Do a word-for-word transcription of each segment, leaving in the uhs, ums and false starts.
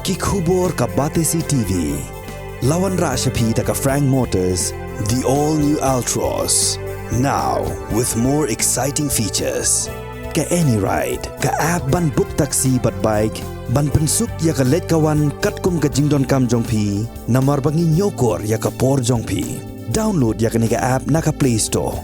Ki khubor ka Batesi T V. La wanrah sha phi da ka Frank Motors, the all new Altroz. Now with more exciting features. Ka AnyRide, ka app ban book taxi bad bike, ban pynsuk ïa ka leit ka wan katkum ka jingdonkam jong phi, namar ba ngi ñiewkor ïa ka por jong phi. Download ïa kane ka app na ka Play Store.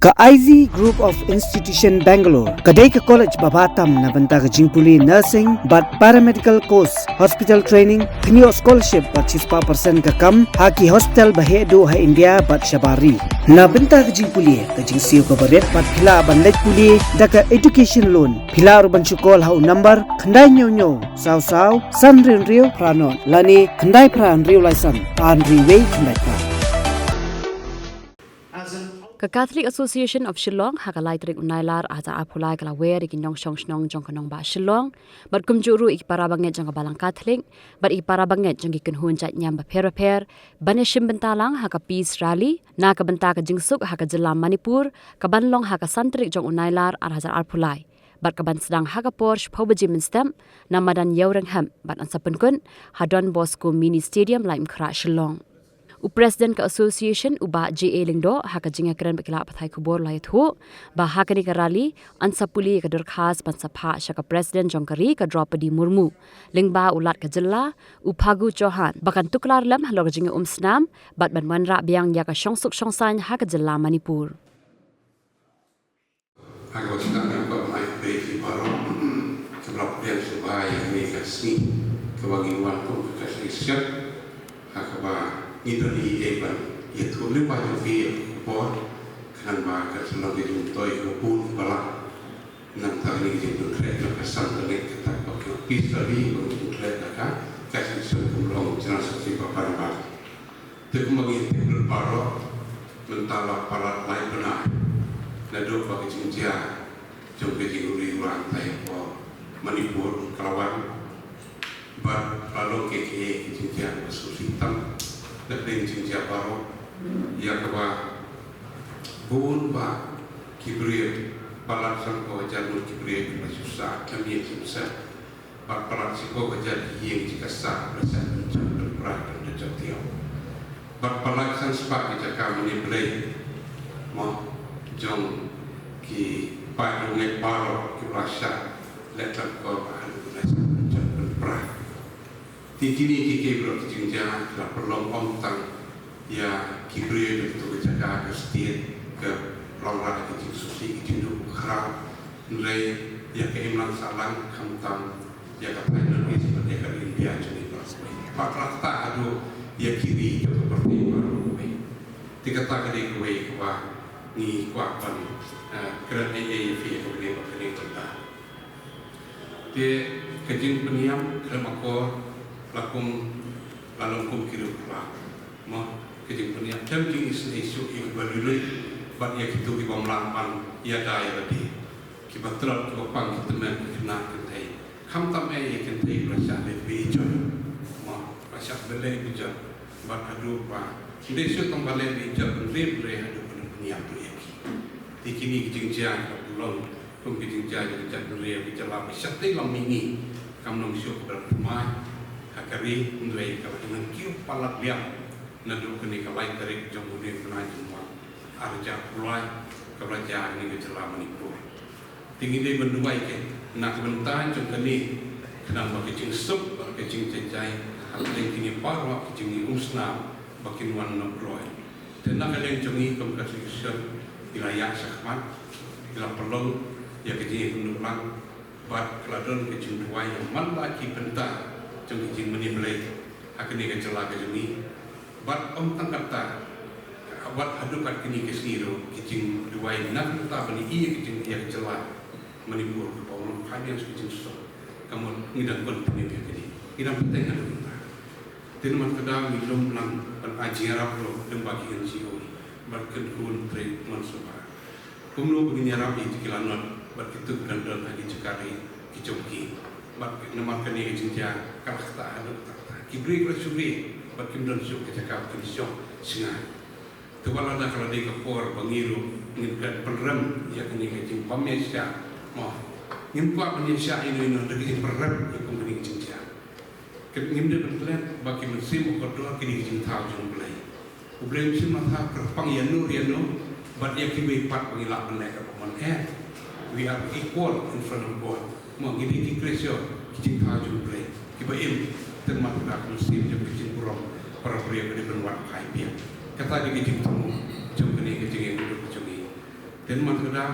Ka I Z Group of Institution Bangalore ka dei ka college ba bha tam na bynta ka jingpule nursing bad paramedical course, hospital training, kynnoh scholarship bad shispah percent ka kam ha ki hospital ba heh duh ha India bad shabar ri. Na bynta ka jingpule, ka jingsiew kaba rit bad phi lah ban leit pule da ka education loan. Phi lah ruh ban shu call ha u number khyndai hynñiew hynñiew saw saw san hynriew hynriew phra nod lane khyndai phra hynriew lai san ar hynriew wei khyndai phra. Ka Catholic Association of Shillong ha ka lai tarik u Nailar ar hajar arphew lai ka la wer ïa ki nongshong shnong jong ka nongbah Shillong bad kumjuh ruh ïa ki para bangeit jong ka Balang Catholic bad ïa ki para bangeit jong ki kynhun jait niam bapher bapher ban ïashim bynta lang ha ka Peace Rally na ka bynta ka jingsuk ha ka jylla Manipur, kaban long ha ka san tarik jong u Nailar ar hajar arphew lai bad kaban sdang ha ka por shiphew baje mynstep na madan Ïewrynghep bad yn sa pynkut ha Don Bosco Mini Stadium, Laitumkhrah, Shillong. U President ka Association, u Bah J A Lyngdoh, ha ka jingïakren bad ki lad pathai khubor, u la ïathuh ba ha kane ka rally yn sa pule ïa ka dorkhas ban sa phah sha ka President jong ka ri, ka Droupadi Murmu, lyngba u Lat ka jylla, u Phagu Chauhan, ba kan tuklar lem halor ka jingïaumsnam bad ban wanrah biang ïa ka shongsuk shongsaiñ ha ka jylla Manipur. Ha kaba sdang, nga kwah ban ai khublei ïa phi baroh kiba la pdiang sngewbha ïa kane ka sngi kaba ngi wan kum ka Catholic Church, ha kaba ngi don ïa i ban ïathuh lyngba jong phi ïa ka khubor, khnang ba kan sa long ka jingmyntoi kaba bun kaba lang. Nangta ngi jingpynkhreh na ka san tarik, kata kaba ki Peace Rally ba ngi pynkleh da ka Catholic Church kum long General Secretary ba ban ban. Te kumba ngi tip lut baroh, mynta la palat lai bnai naduh ba ka jingjia jong ka jingïaroh ïaroh ha Manipur ka la wan. Bad la long kiei kiei ki jingjia kiba sngewsih tam na pdeng jingjia baroh, ïa kaba bun bah ki briew, palat sanphew hajar ngut ki briew kiba shu sah khlem ïeng khlem sem. Bad palat shiphew hajar ki ïing jong ki sah, ba sah pynjot pynpra, pynjot tiaw. Bad palat san spah ki jaka mane blei, mo, jong ki paid bangeit baroh kiba la shah leh tang kor ba haduh ba la sah pynjot pynpra. Te kine kiei kiei baroh ki jingjia ki la pynlong ym tang ïa ki briew jong kito ki jaka, ka state, ka long ra ka jingsngewsih, ka jingduh khraw, hynrei ïa ka imlang sahlang, khamtam ïa ka thaiñ North East bad ïa ka India jong ngi baroh kawei. Bad kata haduh ïa ki ri jong ka pyrthei baroh kawei. Te kata ka dei kawei kaba ngi kwah ban, eh, kren ei ei ïa phi ha kane bad kane ka bynta. Te ka jingpynïap khlem akor la kum, la long kum ki riew khlaw. Mo, ka jingpynïap khlem jingisynei shuh ïa kiba lui lui bad ïa kito ki bym lah ban ïada ïa lade. Kiba tlot, kiba pang, ki tymmen, ki khynnah, ki kynthei. Khamtam eh ïa ki kynthei ba la shah leit beit ijot. Mo, ba la shah leit beit ijot. Bad haduh ba ym dei shuh tang ba leit beit ijot, hynrei haduh ba la pynïap ïa ki. Te kine ki jingjia kiba long kum ki jingjia jong ka jaitbynriew, ki jylla ba shatei lam mihngi, kam long shuh kaba la thymmai ha ka ri, hynrei kaba dang kiew palat liang naduh kane ka lai tarik jong une u bnai Jymmang ar hajar arphew lai, kaba la jia ha kane ka jylla Manipur. Te ngi dei ban duwai kein na ka bynta jong kane, khnang ba ka jingsuk bad ka jingjynjar hapdeng kine baroh ki jingïaumsnam ba kin wan na pyrthei. Te na ka liang jong ngi kum ka Catholic Church, ngi la ïaid shakhmat, ngi la pynlong ïa ka jingïakynduh lang bad ka la don ka jingduwai ïa man la ki bynta jong ka jingmane Blei ha kane ka jylla ka jong ngi. Bad ym tang kata, wat haduh kat kine ki sngi ruh ki jingduwai na ka bynta ban ïa ka jing, ïa ka jylla Manipur kaba u nongphai biang sha ka jingsuk. Ka mut ngi dang continue ïa kane, ngi dang bteng haduh mynta. Te namar kata ngi lum lang ban ai jingïarap ruh lyngba ki N G O bad ki kynhun trei mon sngewbha. Kumno ba ngin ïarap ïa ki lanot bad kito kiba don ha ki jaka ri ki jong ki. Bad namar kane ka jingjia ka la ktah haduh katta katta. Ki briew ki la shu ri bad kim don shuh ka jaka ba kin shong shngaiñ. Te wat lada ka la dei ka por ba ngi ruh ngin kren pynrem ïa kane ka jingbym ïasyllok, mo, ngim kwah ban ïasyllok ïano ïano da ka jingpynrem ïa kum kane ka jingjia. Ngim dei ban klet ba ki mynsiem ba kordor ki dei ki jingthaw jong U Blei. U Blei um shym la thaw kyrpang ïano ïano bad ïa kiwei pat ba ngi lah ban leh kaba mon, eh. We are equal in front of God. Mo, ngi dei ki Khristien, ki jingthaw jong U Blei kiba im. Tang namar ka mynsiem jong ka jingburom para briew ka dei ban wanphai biang. Kata dei ka jingthmu jong kane ka jingïakhun jong ngi. Tang namar kata,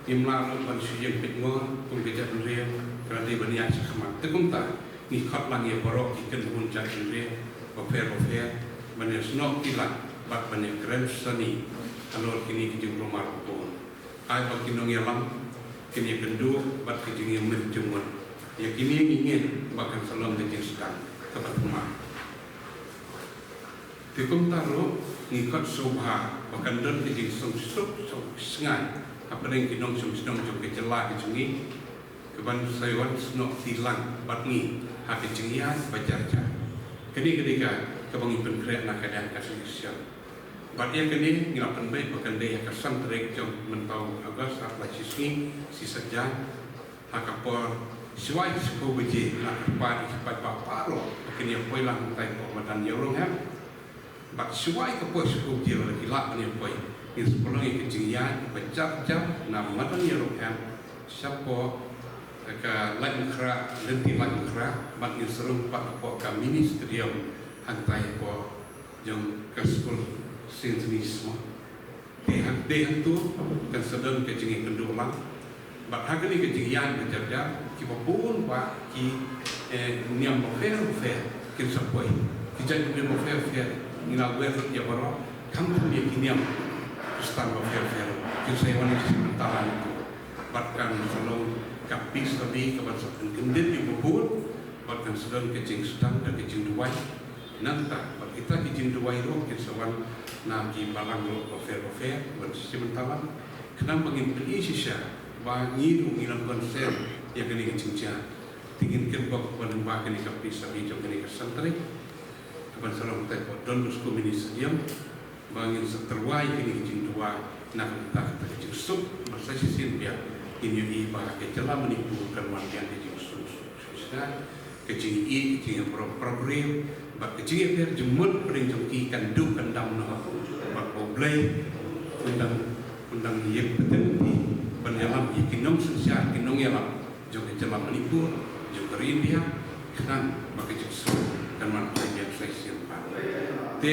ngim lah ruh ban shu ïeng peit ngor kum ka jaitbynriew, ka la dei ban ïaid shakhmat. Te kumta ngi khot lang ïa baroh ki kynhun jaitbynriew bapher bapher ban ïasnoh kti lang bad ban ïakren sani halor kine ki jingkulmar ba bun. Ai ba ki nongïalam kin ïakynduh bad ki jingïamir jingmut. Ïa kine ngi ngeit ba kan sa long ka jingsdang kaba thymmai. Te kumta ruh ngi khot sngewbha ba kan don ka jingsuk suk suk sngai hapdeng ki nongshong shnong jong ka jylla ka jong ngi, kaban sa wan snoh kti lang bad ngi ha ka jingïaid ba jar jar. Kane ka dei ka kaba ngi pynkhreh na ka liang ka shisha. Bad ïa kane ngi la pynbeit ba kan dei ha ka san tarik jong mynta u August, ha ka lai shisngi, shi saitjaiñ, ha ka por shwa shiphew baje, la kyrpad ïa ki paidbah baroh ba kin ïa poi lang hangtai hapoh madan Ïewrong Hem. Bad shwa ka por shiphew baje lada ki lah ban ïa poi, ngin sa pynlong ïa ka jingïaid ba jar jar na madan Ïewrong Hem shapoh ka Laitumkhrah, lynti Laitumkhrah, bad ngin sa rung pat hapoh ka mini stadium hangtai hapoh jong ka skul Saint Denis mo. Te hang, te hangto kan sa don ka jingïakynduh lang. Bad ha kane ka jingïaid ba jar jar, kiba bun ba ki, eh, niam bapher bapher kin sa poi. Ki jaitbynriew bapher bapher, ngi la wer ïa baroh, khamtam ïa ki niam Khristan bapher bapher, kin sa ïa wan ïa ka shim bynta lang. Bad kan sa long ka peace rally kaban sa pynkyndit ïa uba bun, bad kan sa don ka jingsdang da ka jingduwai. Nangta bad kita ki jingduwai ruh kin sa wan na ki balang ruh bapher bapher ban sa shim bynta lang. Khnang ba ngin pyni shisha ba ngi ruh ngi long concern ïa kane ka jingjia. Te ngin kyrpad ba lyngba kane ka peace rally jong kane ka san tarik, kaban sa long hangtai hapoh Don Bosco Mini Stadium, ba ngin sa tyrwa ïa kine ki jingduwai na ka bynta kata ka jingsuk, bad sa shisien biang ngin ïohi ba ka jylla Manipur kan wan biang ka jingsuk suk suk suk. Ka jingïeit, ka jingïaburom para briew, bad ka jingïapher jingmut pdeng jong ki kan duh kan dam noh. Bad U Blei un dang, un dang ïeng pateng ban ïalam ïa ki nongsynshar, ki nongïalam jong ka jylla Manipur, jong ka ri India, khnang ba ka jingsuk kan wan phai biang sa shisien pat. Te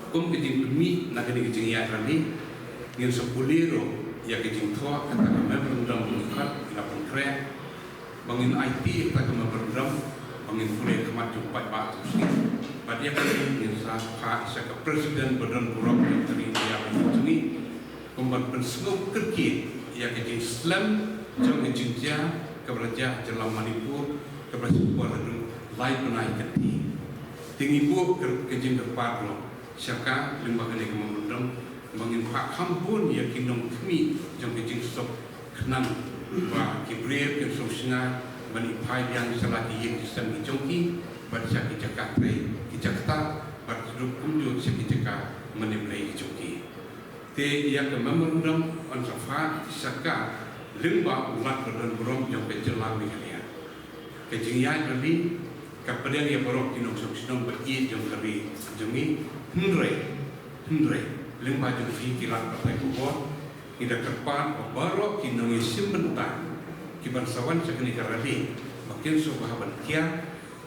kum ka jingpynmih na kane ka jingïaid rally, ngin sa pule ruh ïa ka jingthoh kata ka memorandum ba ngi khot, ngi la pynkhreh ba ngin aiti ïa kata ka memorandum ba ngin pule ha khmat jong u paidbah jong ngi. Bad ïa kane ngin sa phah sha ka President ba don burom jong ka ri India ba jong ngi, kum ban pynsngew kyrkieh ïa ka jingslem jong ka jingjia kaba la jia ha jylla Manipur, kaba la shu poi haduh lai bnai kynthih. Te ngi buh ka, ka jingkyrpad ruh sha ka lyngba kane ka memorandum ba ngin phah kham bun ïa ki nongkhmih jong ka jingsuk, khnang ba ki briew kin sngewsynei ban ïa phai biang sha la ki ïing ki sem ki jong ki, bad sha ki jaka trei ki jaka, bad ruh kumjuh sha ki jaka mane blei ki jong ki. Te ïa ka memorandum yn sa phah sha ka lyngba u Lat ba don burom jong ka jylla Meghalaya. Ka jingïaid rally ka pdiang ïa baroh ki nongshong shnong ba ïeit jong ka ri jong ngi, hynrei, hynrei lyngba jong phi ki lad pathai khubor, ngi da kyrpad ba baroh ki nongïashim bynta kiban sa wan sha kane ka rally ba kin sngewbha ban kiar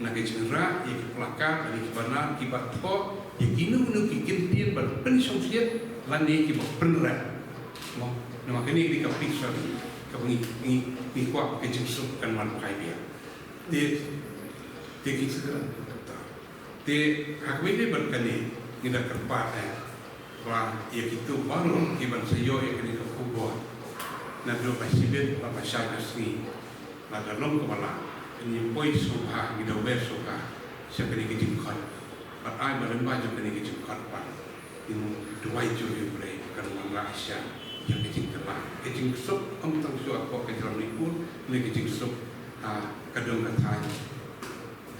na ka jingrah ïa ki placard lane ki banner kiba thoh ïa kino kino ki kyntien ban pynshongshit lane kiba pynrem. Mo, namar kane ka dei ka peace rally kaba ngi, ngi, ngi kwah ka jingsuk kan wan phai biang. Te, te ki, te ha kaba ïadei bad kane ngi da kyrpad, eh, ba ïa kito baroh kiban sa ïoh ïa kane ka khubor naduh ba shibit bad ba shai ka sngi, lada long kaba lah, ngin ïa poi sngewbha, ngi da wer sngewbha sha kane ka jingkhot. Bad ai ba lyngba jong kane ka jingkhot pat ngin duwai jur ïa U Blei kan wanrah shisha ïa ka jingkylla, ka jingsuk, ym tang shuh hapoh ka jylla Manipur, ne ka jingsuk ha ka dong ka thaiñ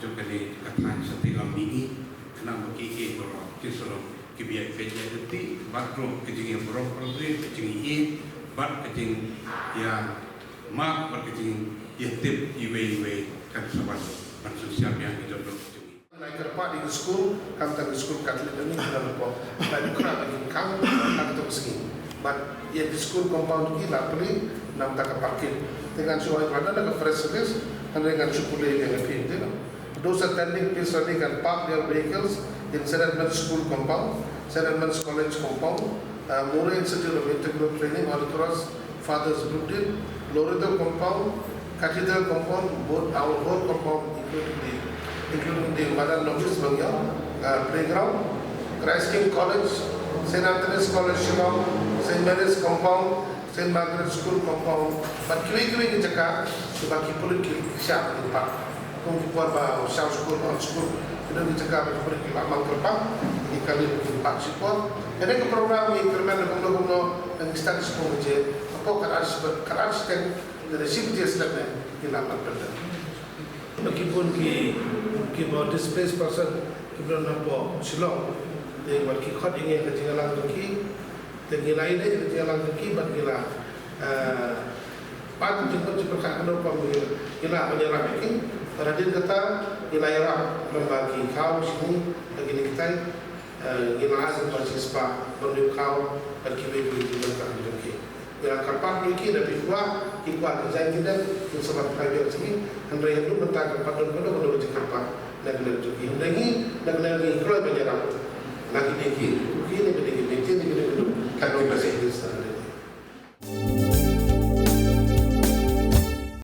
jong kane ka thaiñ Shatei Lam Mihngi, khnang ba kiei kiei baroh kin sa long kiba ïai peit ïai lynti, bad ruh ka jingïaburom para briew, ka jingïeit bad ka jingïamap bad ka jingïatip iwei iwei kan sa wan. Shu siam ïa ki jong ki jong ngi. Nai kyrpad ïa ki skul, kam tang ki skul Katholik ngi, ki la poi. Ba dukra ba ki khang ha kato ka sngi. Bad ïa ki skul compound ki la plie namar ka parking. Te ngan shu ai lada ka press release, hynrei ngan shu pule ïa ka phi te no. Those attending, please ready and park their vehicles in Saint Edmund School compound, Saint Edmund's College compound, uh, Moore Institute of Integral Training, Holy Cross Fathers Building, Loreto compound, Cathedral compound, both our whole compound, including the, including the Madan Nobis Bangyang, uh, playground, Christ King College, Saint Anthony's College Shillong, Saint Mary's compound, Saint Margaret School compound, bad kiwei kiwei ki jaka, kiba ki pulit ki shah ki park. Kum ki por ba u shah skul, on skul, ki don ki jaka ba ki pulit ki la mang kyrpang, ki kali ki park shipor. Ïa ka program ngi kyrmen kumno kumno, ngi start shipor je, hapoh ka ar, ka ar shiteng, da shipor je step ne, ki la mang kyrpang. Ba ki bun ki, kiba displaced person, kiba don hapoh Shillong, te bad ki khot ïa ngi ka jingïalang jong ki, te ngi la ïaleh ka jingïalang jong ki, bad ngi la, eh, Pat jingkut jingpyrkhat kano pom ngi la ban ïarap ïa ki. Bad hadien kata ngi la ïarap lem bad ki khaw shini ha kine ki tai, eh, ngi la ai lem bad shispah ban ïoh khaw bad kiwei kiwei ki jingpyrkhat jong ki. Ngi la kyrpad ïa ki, lada phi kwah, ki kwah ki jaiñ ki dep, kin sa ban phai biang sha ngi. Hynrei haduh mynta kam pat don kano kano ka jingkyrpad na ka liang jong ki. Hynrei ngi na ka liang ngi kloi ban ïarap na kine ki, ki ne kine ki meeting, kine ki, kano ka jingkyrpad.